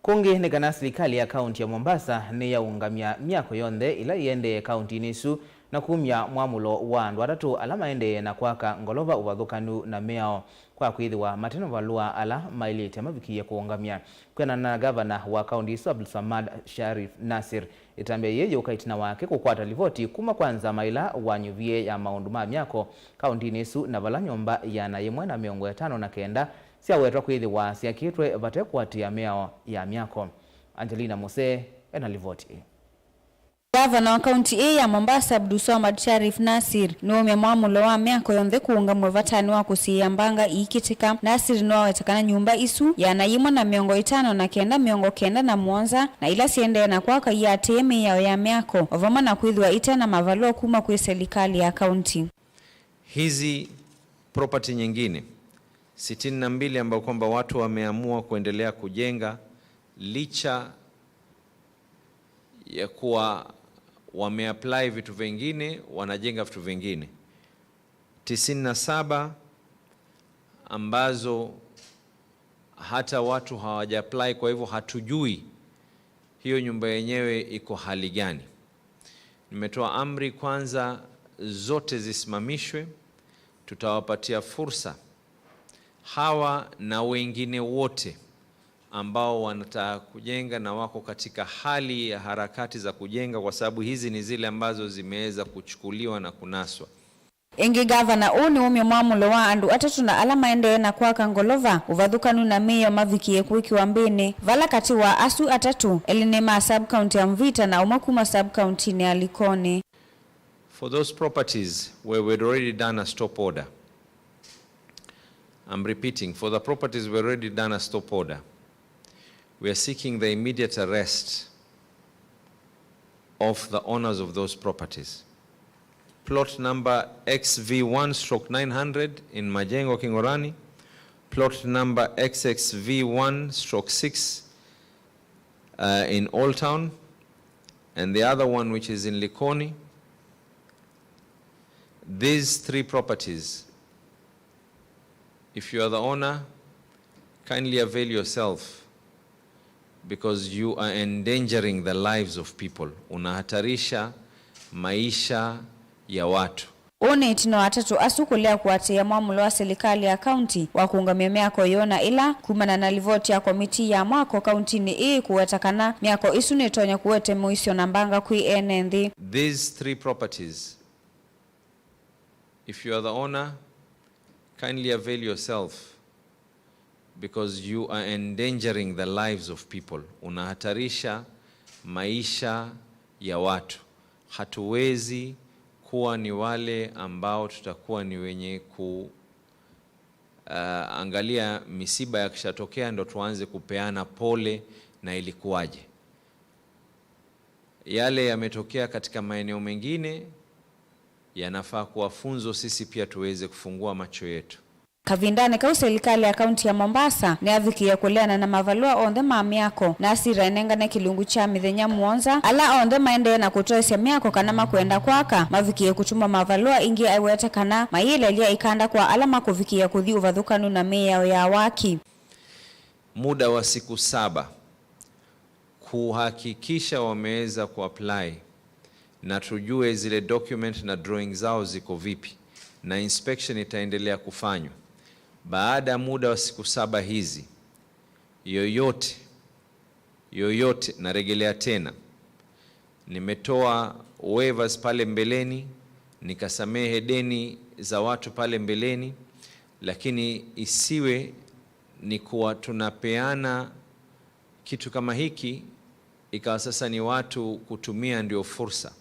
Kũngĩ nĩ kana silikalĩ ya kaunti ya Mombasa nĩyaũngamya myako yonthe ĩla ĩendee kauntinĩ ĩsu na kumya mwamũlo wa andũ atatũ ala maendee na kwaka ngolova ũvathũkanu na mĩao kwa kwĩthĩwa mate na mavalũa ala maĩlĩte mavikĩie kũũngamya. Kwĩanana na ngavana wa kaunti ĩsu Abdulsamad Sharif Nasir, ĩtambya yĩĩ yũka ĩtina wake kũkwata livoti kuma kwa nzama ĩla wanyuvie ya maũndũ ma myako kauntinĩ ĩsu, na vala nyũmba ĩana yĩmwe na mĩongo ĩtano na kenda syawetwa kwĩthĩwa syakĩtwe vate kũatĩĩa mĩao ya myako. Angelina Musee ena livoti ĩĩ. Ngavana wa kaunti ĩĩ ya Mombasa, Abdulswamad Sharif Nasir, nĩwaumya mwamũlo wa myako yonthe kũũngamw'a vatanĩ wa kũsiĩĩa mbanga iikĩtĩka. Nasir nĩwaweta kana nyũmba isu ĩana yĩmwe na mĩongo ĩtano na kenda, mĩongo kenda na mũonza, na ila siendee na kwaka iatĩĩe mĩao ya myako, o vamwe na kwĩthĩwa ite na mavalũa kuma kwĩ selikalĩ ya kaunti. Hizi property nyingine sitini na mbili ambayo kwamba watu wameamua kuendelea kujenga licha ya kuwa wameapply vitu vingine, wanajenga vitu vingine. Tisini na saba ambazo hata watu hawajaapply, kwa hivyo hatujui hiyo nyumba yenyewe iko hali gani. Nimetoa amri kwanza zote zisimamishwe, tutawapatia fursa hawa na wengine wote ambao wanataka kujenga na wako katika hali ya harakati za kujenga, kwa sababu hizi ni zile ambazo zimeweza kuchukuliwa na kunaswa. Ĩngĩ, ngavana ũũ nĩwaumya mwamũlo wa andũ atatũ na ala maendee na kwaka ngolova ũvathũkanu na mĩao mavikie kwĩkĩwa mbĩnĩ, vala katĩ wa asu atatũ, elĩ nĩ ma sub-county ya Mvita na ũmwe kuma sub-county-inĩ ya Likoni. For those properties where we'd already done a stop order, I'm repeating, for the properties we've already done a stop order, we are seeking the immediate arrest of the owners of those properties. Plot number X V one stroke nine hundred in Majengo, Kingorani, plot number X X V one stroke six, uh, in Old Town, and the other one, which is in Likoni. These three properties, if you are the owner, kindly avail yourself, because you are endangering the lives of people. Unahatarisha maisha ya watu. Ũũ nĩ ĩtina wa atatũ asu kũlea kũatĩĩa mwamũlo wa silikalĩ ya kaunti wa kũũngamya myako ĩyo, na ĩla, kumana na livoti ya komitii ya mwako kauntinĩ ĩĩ, kũweta kana myako ĩsu nĩtonya kũete mũisyo na mbanga kwĩ ene nthĩ. These three properties, if you are the owner, Kindly avail yourself, because you are endangering the lives of people. Unahatarisha maisha ya watu. Hatuwezi kuwa ni wale ambao tutakuwa ni wenye ku, uh, angalia misiba yakishatokea ndo tuanze kupeana pole na ilikuwaje. Yale yametokea katika maeneo mengine yanafaa kuwa funzo, sisi pia tuweze kufungua macho yetu. Kavindanĩ kau, silikalĩ ya kaunti ya Mombasa nĩyavikĩie kũleana na mavalũa onthe ma myako, na asira ĩnengane kĩlungu kya mĩthenya mũonza ala onthe maendee na kũtwaĩsya myako kana makwenda kwaka mavikĩe kũtũmwa mavalũa. Ĩngĩ aiwete kana mayĩlelya ĩkanda kwa ala makũvikĩĩa kũthi ũvathũkanu na mĩao ya waki. Muda wa siku saba kuhakikisha wameweza kuapply na tujue zile document na drawing zao ziko vipi, na inspection itaendelea kufanywa. Baada ya muda wa siku saba hizi, yoyote, yoyote, narejelea tena, nimetoa waivers pale mbeleni, nikasamehe deni za watu pale mbeleni, lakini isiwe ni kuwa tunapeana kitu kama hiki, ikawa sasa ni watu kutumia ndio fursa.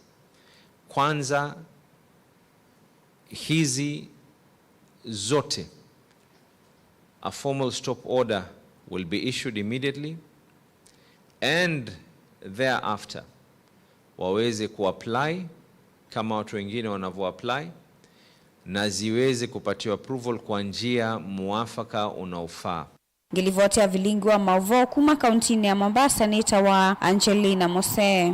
Kwanza, hizi zote, a formal stop order will be issued immediately, and thereafter waweze kuapply kama watu wengine wanavyoapply, na ziweze kupatiwa approval kwa njia muafaka unaofaa. Ngĩlivoti ya vilingi wa maũvoo kuma kauntinĩ ya Mombasa nĩtawa Angelina Mosee.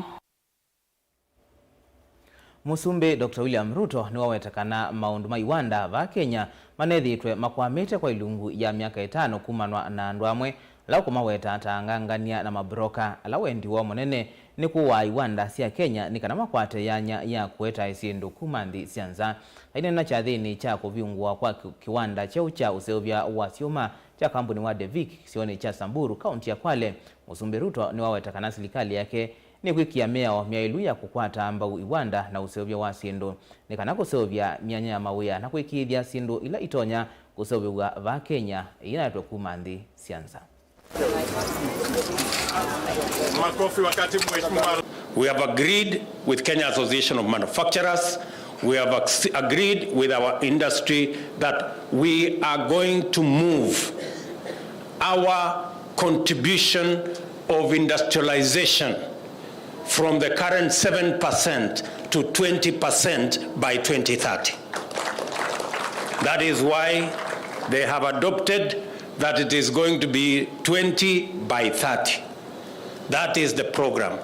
Mũsumbĩ Doctor William Ruto nĩwaweta kana maũndũ ma iwanda vaa Kenya manethĩĩtwe makwamĩte kwa ilungu ya myaka ĩtano kumanwa na andũ amwe ala ũkũmaweta ta angangania na mabroka ala wendi woo mũnene nĩ kũaa iwanda sya Kenya nĩ kana makwate yanya ya kũetae syĩndũ kuma nthĩ sya nza. Aineena kyathĩnĩ kya kũvingũwa kwa kĩ-, kĩwanda kyeũ kya ũseũvya wa syũma kya kambuni wa Devik kĩsionĩ kya Samburu, kaunti ya Kwale, Mũsumbĩ Ruto nĩwaweta kana silikalĩ yake nĩkwĩkĩa mĩao myaĩlu ya kũkwata mbau iwanda na ũseũvya wa syĩndũ, nĩ kana kũseũvya myanya ya mawĩa na kwĩkĩĩthya syĩndũ ila itonya kũseũvĩw'a vaa Kenya iyĩnaetwe kuma nthĩ sya nza. Makofi wakati mheshimiwa. We have agreed with Kenya Association of Manufacturers, we have ac-, agreed with our industry that we are going to move our contribution of industrialization from the current seven percent to twenty percent by twenty thirty. That is why they have adopted that it is going to be twenty by thirty. That is the program.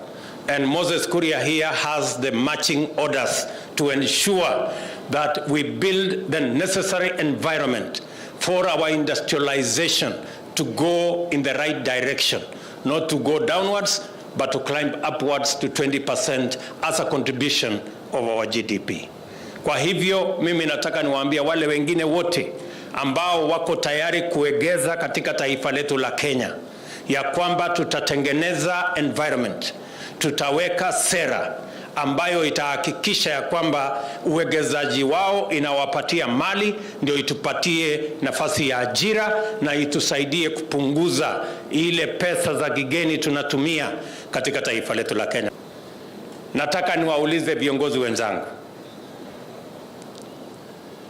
And Moses Kuria here has the marching orders to ensure that we build the necessary environment for our industrialization to go in the right direction, not to go downwards, but to climb upwards to twenty percent as a contribution of our G D P. Kwa hivyo, mimi nataka niwaambie wale wengine wote ambao wako tayari kuegeza katika taifa letu la Kenya, ya kwamba tutatengeneza environment, tutaweka sera ambayo itahakikisha ya kwamba uwekezaji wao inawapatia mali, ndio itupatie nafasi ya ajira na itusaidie kupunguza ile pesa za kigeni tunatumia katika taifa letu la Kenya. Nataka niwaulize viongozi wenzangu,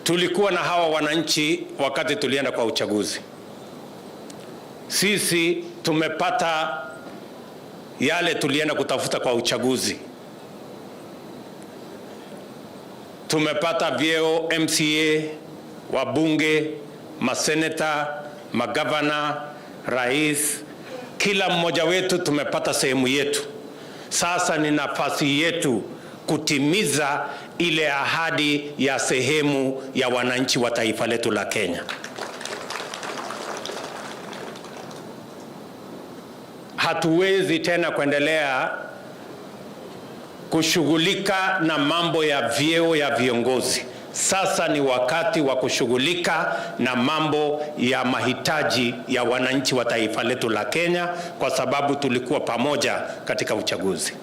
tulikuwa na hawa wananchi wakati tulienda kwa uchaguzi. Sisi tumepata yale tulienda kutafuta kwa uchaguzi. Tumepata vyeo, M C A, wabunge, maseneta, magavana, rais. Kila mmoja wetu tumepata sehemu yetu. Sasa ni nafasi yetu kutimiza ile ahadi ya sehemu ya wananchi wa taifa letu la Kenya. Hatuwezi tena kuendelea kushughulika na mambo ya vyeo ya viongozi. Sasa ni wakati wa kushughulika na mambo ya mahitaji ya wananchi wa taifa letu la Kenya, kwa sababu tulikuwa pamoja katika uchaguzi.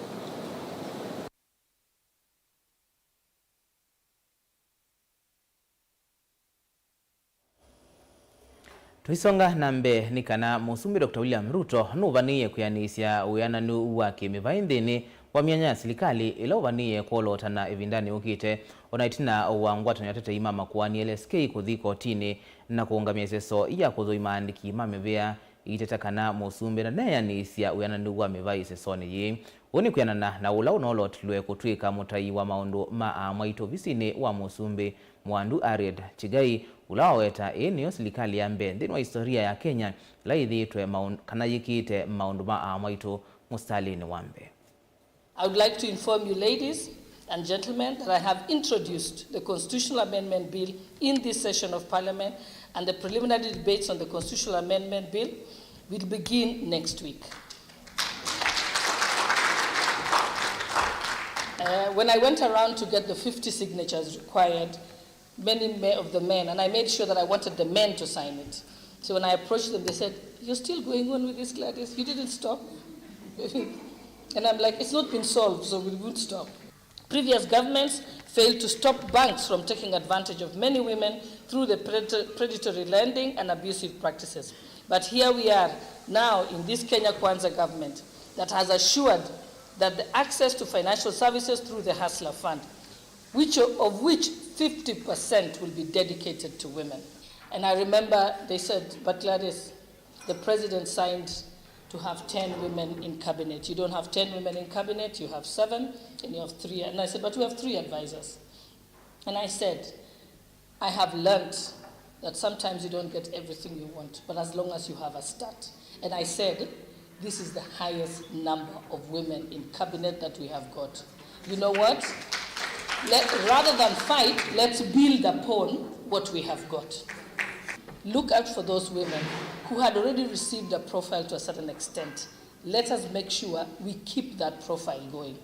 Tũisonga na mbee, nĩ kana Mũsumbĩ Doctor William Ruto nũvanĩĩe kwĩanĩsya wĩananu wa kĩmĩvaĩ nthĩnĩ wa myanya ya silikalĩ ĩla ũvanĩĩe kwolootana ĩvindanĩ yũkĩte, o na ĩtina wa ngwatanĩo ya atetei ma makoani, L S K, kũthi kotinĩ na kũũngamya ĩseso ya kũthũima aandĩki ma mĩvĩa. Iteta kana Mũsumbĩ ndaneanĩsya wĩananu wa mĩvaĩ ĩsesonĩ yĩĩ. Ũu nĩ kwĩanana na ũla ũnoolotilwe kũtw'ĩka mũtai wa maũndũ ma aamwaitũ ovisinĩ wa Mũsumbĩ, Mwandu Harriet Chigai, ũla waweta ĩĩ nĩyo silikalĩ ya mbee nthĩnĩ wa historia ya Kenya ĩla yĩthĩĩtwe maũn-, kana yĩkĩĩte maũndũ ma aamwaitũ mũsitalĩnĩ wa mbee. I would like to inform you, ladies and gentlemen, that I have introduced the Constitutional Amendment Bill in this session of Parliament, and the preliminary debates on the Constitutional Amendment Bill will begin next week. Uh, when I went around to get the fifty signatures required, many me-, of the men, and I made sure that I wanted the men to sign it. So when I approached them, they said, "You're still going on with this, Gladys? You didn't stop?" And I'm like, "It's not been solved, so we won't stop." Previous governments failed to stop banks from taking advantage of many women through the predator-, predatory lending and abusive practices. But here we are now in this Kenya Kwanza government that has assured that the access to financial services through the Hustler Fund, which, of which fifty percent will be dedicated to women. And I remember they said, "But Gladys, the president signed to have ten women in cabinet. You don't have ten women in cabinet, you have seven, and you have three." And I said, "But we have three advisors." And I said, "I have learnt that sometimes you don't get everything you want, but as long as you have a start." And I said, "This is the highest number of women in cabinet that we have got. You know what? Let, rather than fight, let's build upon what we have got." Look out for those women who had already received a profile to a certain extent. Let us make sure we keep that profile going.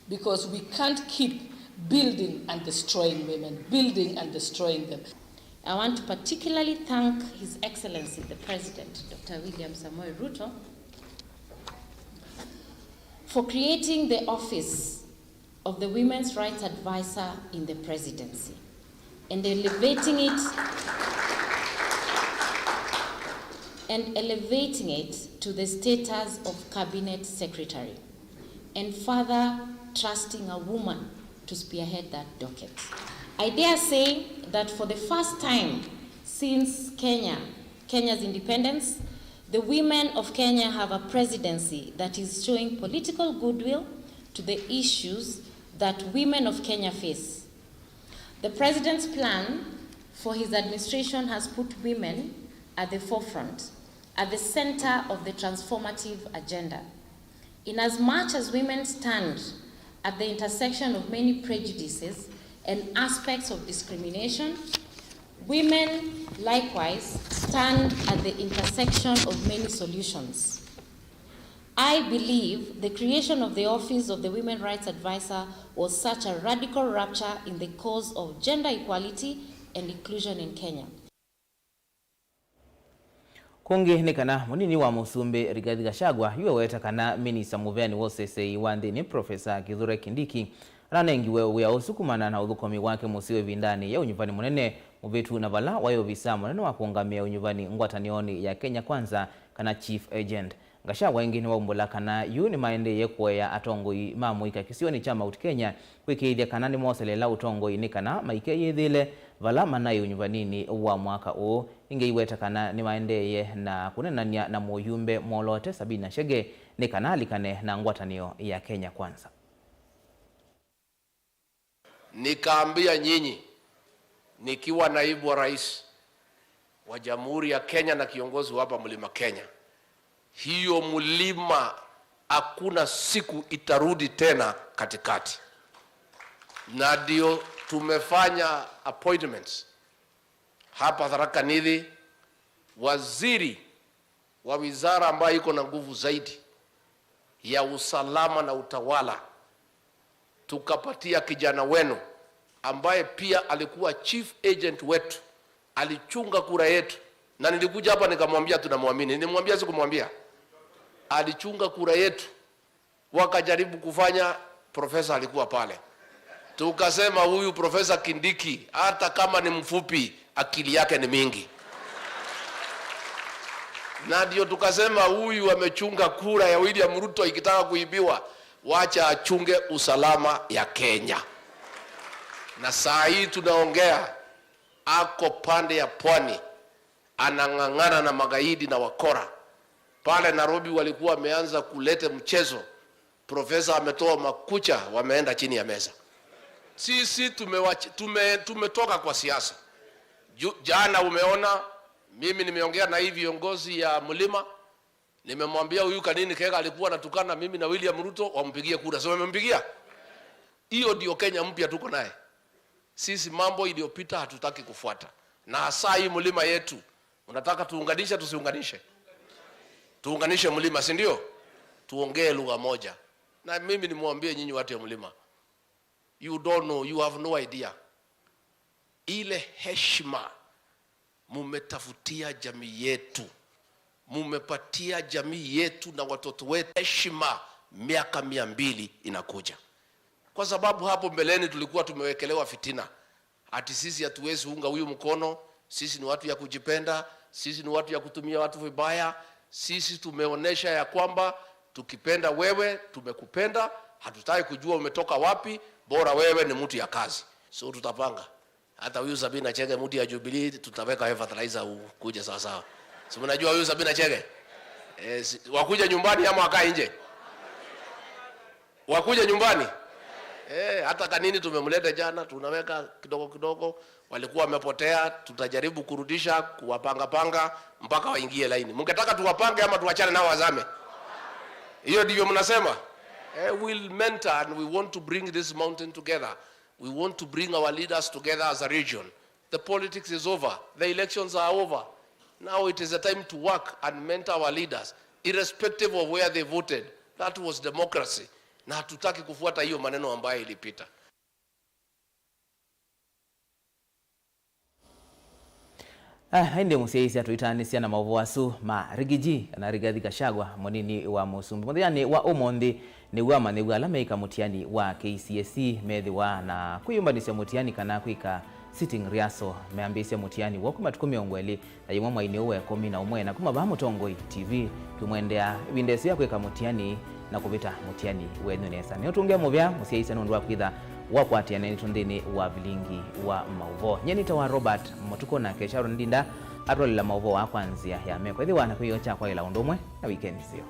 Because we can't keep building and destroying women, building and destroying them. I want to particularly thank His Excellency the President, Doctor William Samoei Ruto, for creating the office of the Women's Rights Advisor in the Presidency and elevating it, and elevating it to the status of Cabinet Secretary, and further trusting a woman to spearhead that docket. I dare say that for the first time since Kenya, Kenya's independence, the women of Kenya have a presidency that is showing political goodwill to the issues that women of Kenya face. The President's plan for his administration has put women at the forefront, at the center of the transformative agenda. In as much as women stand at the intersection of many prejudices and aspects of discrimination, women likewise stand at the intersection of many solutions. I believe the creation of the Office of the Women Rights Advisor was such a radical rupture in the cause of gender equality and inclusion in Kenya. Kũngĩ nĩ kana mũnini wa mũsumbĩ Rigathi Gachagua yu eweta kana minista mũveani wa ũseseĩ wa nthĩnĩ, Profesa Kithure Kindiki, ananengiwe wĩa ũsu kumana na ũthũkũmi wake mũseo ĩvindanĩ ya ũnyuvani mũnene mũvĩtu, na vala waĩ ovisaa mũnene wa kũũngamĩa ũnyuvani ngwatanĩonĩ ya Kenya Kwanza, kana chief agent. Gachagua ĩngĩ nĩwaumbũla kana yu nĩmaendeeye kũea atongoi ma mũika kĩsionĩ kya Mount Kenya kwĩkĩĩthya kana nĩmoselela ũtongoinĩ kana maikeyĩthĩle vala manaĩ ũnyuvaninĩ wa mwaka ũũ. Ĩngĩ aiweta kana nĩmaendeeye na kũneenany'a na mũyumbe mwoloote Sabina Chege nĩ kana alikane na ngwatanĩo ya Kenya Kwanza. Nikaambia nyinyi, nikiwa naibu wa rais wa Jamhuri ya Kenya na kiongozi wa hapa Mlima Kenya, hiyo mlima hakuna siku itarudi tena katikati. Na ndio tumefanya appointments hapa Tharaka Nithi, waziri wa wizara ambayo iko na nguvu zaidi ya usalama na utawala, tukapatia kijana wenu ambaye pia alikuwa chief agent wetu, alichunga kura yetu, na nilikuja hapa nikamwambia tunamwamini. Nilimwambia, sikumwambia? Alichunga kura yetu. Wakajaribu kufanya, profesa alikuwa pale. Tukasema, "Huyu Profesa Kindiki, hata kama ni mfupi, akili yake ni mingi." Na ndio tukasema huyu amechunga kura ya William Ruto ikitaka kuibiwa, wacha achunge usalama ya Kenya. Na saa hii tunaongea, ako pande ya pwani, anang'ang'ana na magaidi na wakora. Pale Nairobi walikuwa wameanza kuleta mchezo, profesa ametoa makucha, wameenda chini ya meza. Sisi tumewachi-, tume-, tumetoka kwa siasa. Ju-, jana umeona, mimi nimeongea na hii viongozi ya Mlima, nimemwambia huyu Kanini Kega alikuwa anatukana mimi na William Ruto, wampigie kura. So wamempigia? Hiyo ndio Kenya mpya tuko naye. Sisi mambo iliyopita hatutaki kufuata. Na hasa hii Mlima yetu, unataka tuunganishe, tusiunganishe? Tuunganishe Mlima, si ndio? Tuongee lugha moja. Na mimi nimwambie nyinyi watu ya Mlima, you don't know, you have no idea. Ile heshima mumetafutia jamii yetu, mumepatia jamii yetu na watoto wetu heshima, miaka mia mbili inakuja. Kwa sababu hapo mbeleni tulikuwa tumewekelewa fitina. Ati sisi hatuwezi unga huyu mkono, sisi ni watu ya kujipenda, sisi ni watu ya kutumia watu vibaya. Sisi tumeonesha ya kwamba tukipenda wewe, tumekupenda, hatutaki kujua umetoka wapi, bora wewe ni mtu ya kazi. So tutapanga. Hata huyu Sabina Chege, mtu ya Jubilee, tutaweka wewe fertilizer ukuje sawa sawa. Si mnajua huyu Sabina Chege? Eh, si, wakuje nyumbani ama wakae nje? Wakuje nyumbani? Eh, hata Kanini tumemleta jana, tunaweka kidogo kidogo. Walikuwa wamepotea, tutajaribu kurudisha, kuwapanga panga mpaka waingie laini. Mngetaka tuwapange ama tuwachane nao wazame? Hiyo ndivyo mnasema? Eh, we'll mentor and we want to bring this mountain together. We want to bring our leaders together as a region. The politics is over. The elections are over. Now it is a time to work and mentor our leaders, irrespective of where they voted. That was democracy. Na hatutaki kufuata hiyo maneno ambayo ilipita. Ah, ĩndĩ mũsyaĩĩsya tũitaanĩsya na maũvoo asu ma Riggy G, kana Rigathi Gachagua, mũnini wa mũsumbĩ. Mũthenyanĩ wa ũmũnthĩ, nĩw'o amanyĩw'a ala meĩka mũtiani wa K C S E methĩwa na kwĩyũmbanĩsya mũtiani kana kwĩka sitting rehearsal, meambĩĩsya mũtiani woo kuma matukũ mĩongo ĩlĩ na yĩmwe mweinĩ ũũ wa ĩkũmi na ũmwe. Na kuma vaa Mũtongoi T V, twĩmwendea ĩvinda ĩseo ya kwĩka mũtiani na kũvĩta mũtiani wenyu nesa. Nĩũtũngĩa mũvea mũsyaĩĩsya nũndũ wa kwĩtha wakwatĩanĩa naitũ nthĩnĩ wa vilingi wa maũvoo. Nyie nĩtawa Robert Mũtukũ, nake Sharon Ndinda atũaĩlĩla maũvoo aa kwa nzĩa ya meko. Ĩthĩwa na kĩw'ũ kya kwaĩla ũndũ ũmwe na wikendi nzeo.